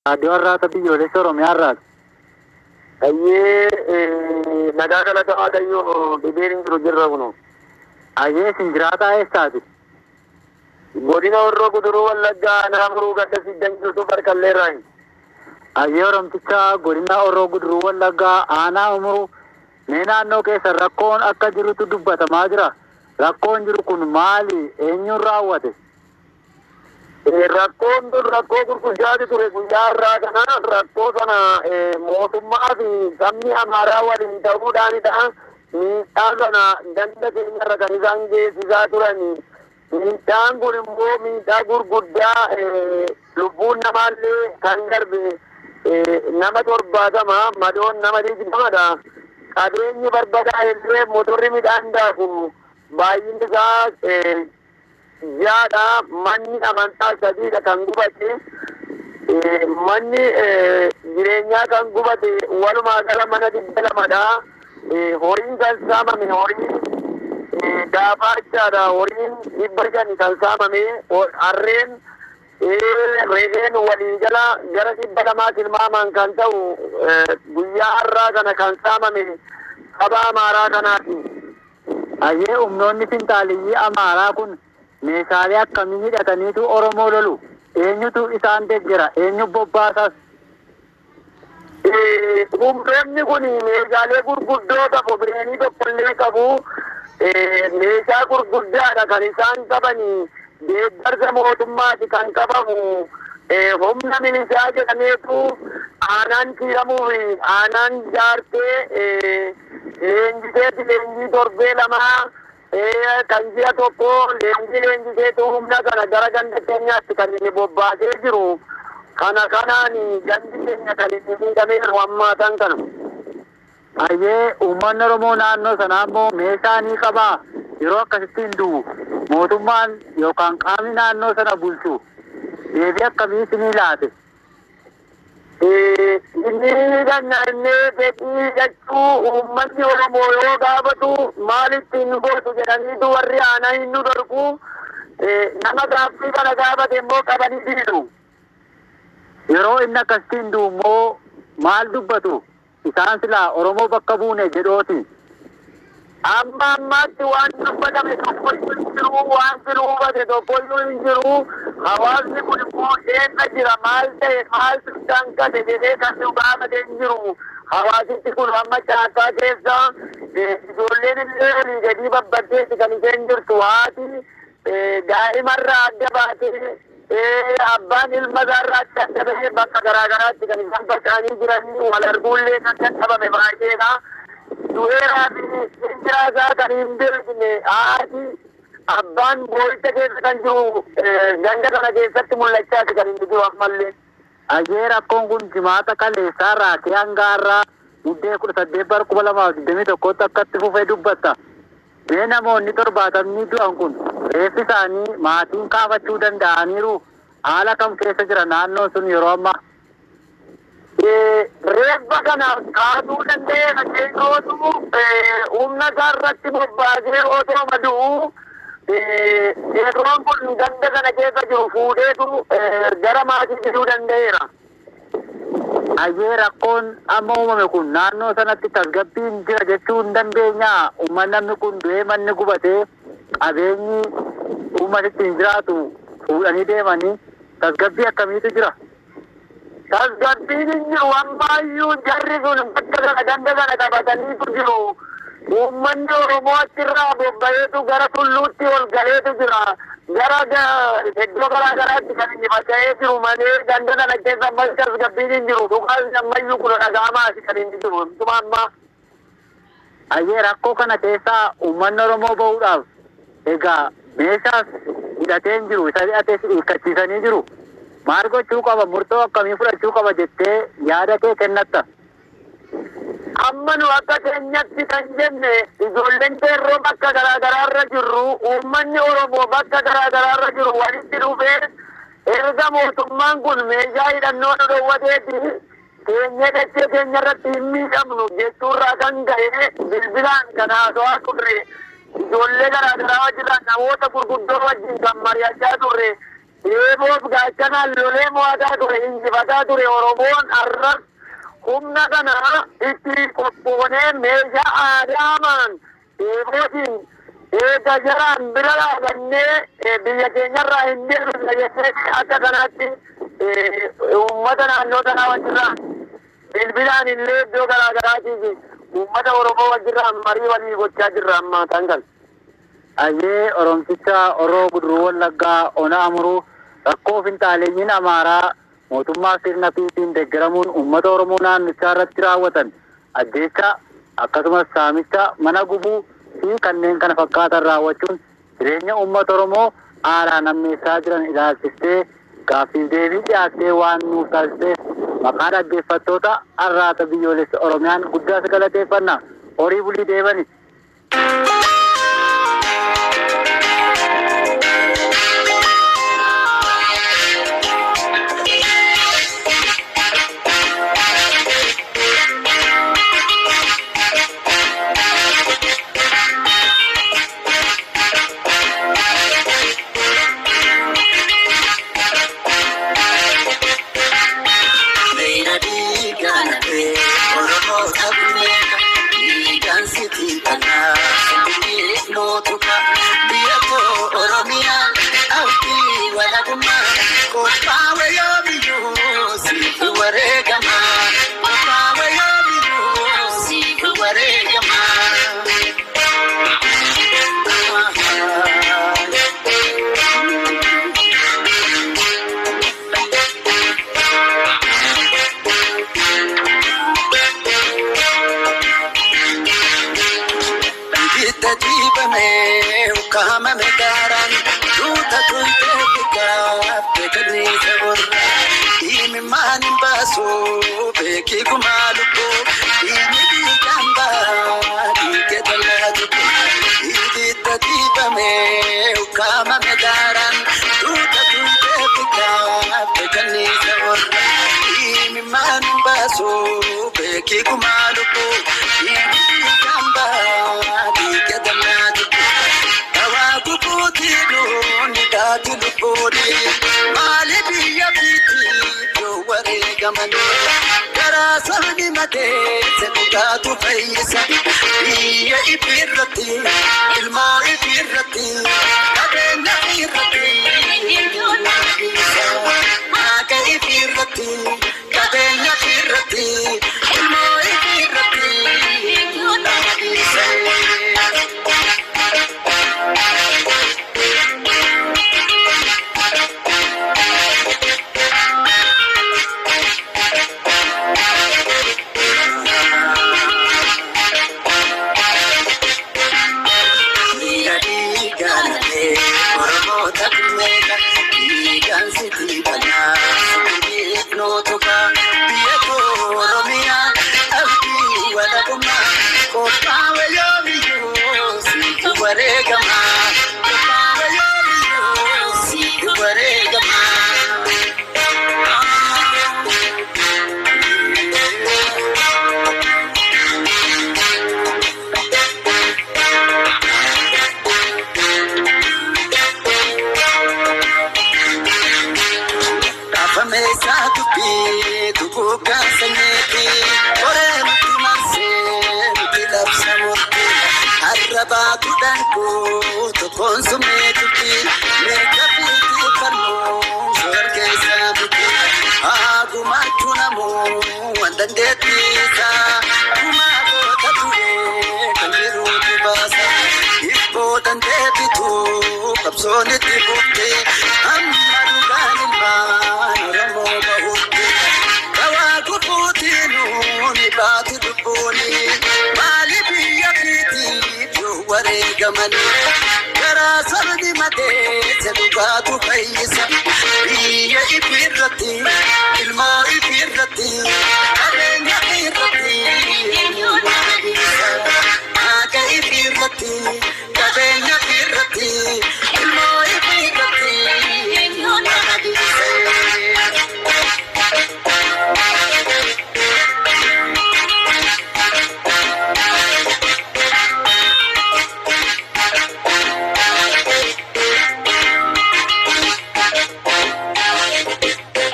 Raadiyoo Arraata Biyyoolessa Oromiyaa irraati. Ayyee, nagaa galata Waaqayyoo, dhibeen hin jiru, jirra kuno. Ayyee, isin jiraataa eessaati? Godina Horroo Guduruu Wallaggaa, aanaa Amuruu, ganda Siddan jirtu Barkalleerraayi. Ayyee, Oromticha godina Horroo Guduruu Wallaggaa, aanaa Amuruu, mee naannoo keessan rakkoon akka jirutu dubbatamaa jira. Rakkoon jiru kun maali? Eenyuun raawwate? Rakkoon tun rakkoo gurguddaatu ture guyyaa har'aa kana. Rakkoo sana mootummaa fi sabni Amaaraa waliin ta'uudhaanidha. Miidhaa sana ganda keenyarra kan isaan geessisaa turani. Miidhaan kun immoo miidhaa gurguddaa, lubbuun namaallee kan darbe nama 70, madoon nama 20dha. Qabeenyi barbadaa illee motorri midhaan daaku baay'inni isaa ja'adha. Manni amantaa sadiidha kan gubate. Manni jireenyaa kan gubate walumaa gala mana 200dha. Horiin kan saamame horiin gaafachaadha. Horiin 500 kan saamame, harreen, re'een waliigala gara 200 tilmaamaan kan ta'u guyyaa har'aa kana kan saamame saba Amaaraa kanaati. Ayyee, humnoonni finxaaliyyii Amaaraa kun meeshaalee akkamii hidhataniitu Oromoo lolu? Eenyutu isaan deeggera? Eenyu bobbaasas? Humnoonni kun meeshaalee gurguddoo qabu, bireenii tokkollee qabu. Meeshaa gurguddaadha kan isaan qabani. Deeggarsa mootummaati kan qabamu. Humna milishaa jedhameetu aanaan kiiramuu fi aanaan jaartee leenjiseeti, leenjii torbee lamaa kan ji'a tokko leenjii leenjiseetu humna kana gara ganda keenyaatti kan inni bobbaasee jiru. Kana kanaan gandi keenya kan inni miidhameeru hammaatan kana. Ayyee, uummanni Oromoo naannoo sanaa immoo meeshaa ni qabaa? Yeroo akkasittiin du'u mootummaan yookaan qaamni naannoo sana bulchu deebii akkamii isinii laate? Inni ganna inni fedhii jechuu uummanni Oromoo yoo gaafatu maalitti hin gootu jedhaniitu warri aanaa hin nu dhorku. Nama gaaffii kana gaafate immoo qabanii diidu. Yeroo inni akkasittiin du'u immoo maal dubbatu? Isaan silaa Oromoo bakka buune jedhooti. Amma ammaatti waan dubbatame tokkoyyuu hin jiru, waan jiru hubate tokkoyyuu hin jiru. Hawaasni kun immoo eessa jira, maal ta'e, maaltu danqate jedhee kan nu gaafate hin jiru. Hawaasichi kun amma caakkaa keessa, ijoolleen illee olii gadii babbaddeetti kan isheen jirtu. Haati daa'imarraa adda baatee, abbaan ilma isaarraa adda adda bahee bakka garaa garaatti kan isaan faca'anii jiranii, wal arguullee kan dadhabame baay'eedha. Du'eeraa fi jiraasaa kan hin beekne haati, abbaan boo'icha keessa kan jiru ganda kana keessatti mul'achaati kan inni jiru ammallee. Ayyee, rakkoon kun Jimaata kaleessaa irraa ka'ee hanga har'aa Muddee 18 bara 2021tti akkatti fufee dubbatta. Mee namoonni 70ni du'an kun reeffi isaanii maatiin kaafachuu danda'aniiru? Haala kam keessa jira naannoon sun yeroo ammaa? Reeffa kana kaasuu danda'eera jechuutu humna isaa irratti bobbaasee otoo du'u qeerroon kun ganda kana keessa jiru fuudheetu gara maatii fiduu danda'eera. Ayyee, rakkoon amma uumame kun naannoo sanatti tasgabbiin jira jechuu hin dandeenyaa? Uummanni, namni kun du'ee, manni gubatee, qabeenyi uummati ittiin jiraatu fuudhanii deemanii, tasgabbii akkamiitu jira? Tasgabbiin hin jiru, ammayyuu jarri sun bakka kana, ganda kana qabataniitu jiru. Uummanni Oromoo achirraa bobba'eetu gara tulluutti ol galeetu jira. Gara iddoo garaa garaatti kan inni faca'ee jiru malee ganda kana keessa ammas tasgabbiin hin jiru. Dhukaasni ammayyuu kun dhaga'amaasi kan inni jiru. Tuma ammaa. Ayyee, rakkoo kana keessaa uummanni Oromoo bahuudhaaf egaa meeshaas hidhatee hin jiru, isa hidhatees hiikkachiisanii jiru. Maal gochuu qaba? Murtoo akkamii fudhachuu qaba jettee yaada kee kennatta? Amma nu akka keenyatti kan jenne, ijoolleen qeerroo bakka garaa garaarra jirru, uummanni Oromoo bakka garaa garaarra jiru walitti dhufee, erga mootummaan kun meeshaa hidhannoo nu dhowwateeti keenyee dachee keenya irratti hin miidhamnu jechuurraa kan ka'e, bilbilaan kan haasawaa turre, ijoollee garaa garaa wajjin, namoota gurguddoo wajjin kan mari'achaa turre. Eeboof gaachanaan lolee mo'ataa ture, injifataa ture Oromoon har'a humna kana itti qophoonee meeshaa aadaamaan eebootiin eega jaraan bira dhaabannee biyya keenyarraa hin deemne jennee akka kanaatti uummata naannoo sanaa wajjirraa bilbilaan illee iddoo garaa garaatiif uummata Oromoo wajjirraa marii walii gochaa jirra amma kan kan. Ayyee, Oromticha Oroo Guduruu Wallaggaa Ona Amuruu rakkoo finxaaleyyiin Amaaraa mootummaa sirna PP'n deeggaramuun uummata Oromoo naannichaa irratti raawwatan ajjeechaa, akkasumas saamicha, mana gubuu fi kanneen kana fakkaatan raawwachuun jireenya uummata Oromoo haalaan hammeessaa jiran ilaalchistee gaaffiif deebii dhiyaattee waan nuuf taasiseef maqaa dhaggeeffattoota Arraata Biyyoolessa Oromiyaan guddaa si galateeffanna. Horii bulii deebani. Garaa sabni matee dhugaatu fayyisa biyya ifi irratti.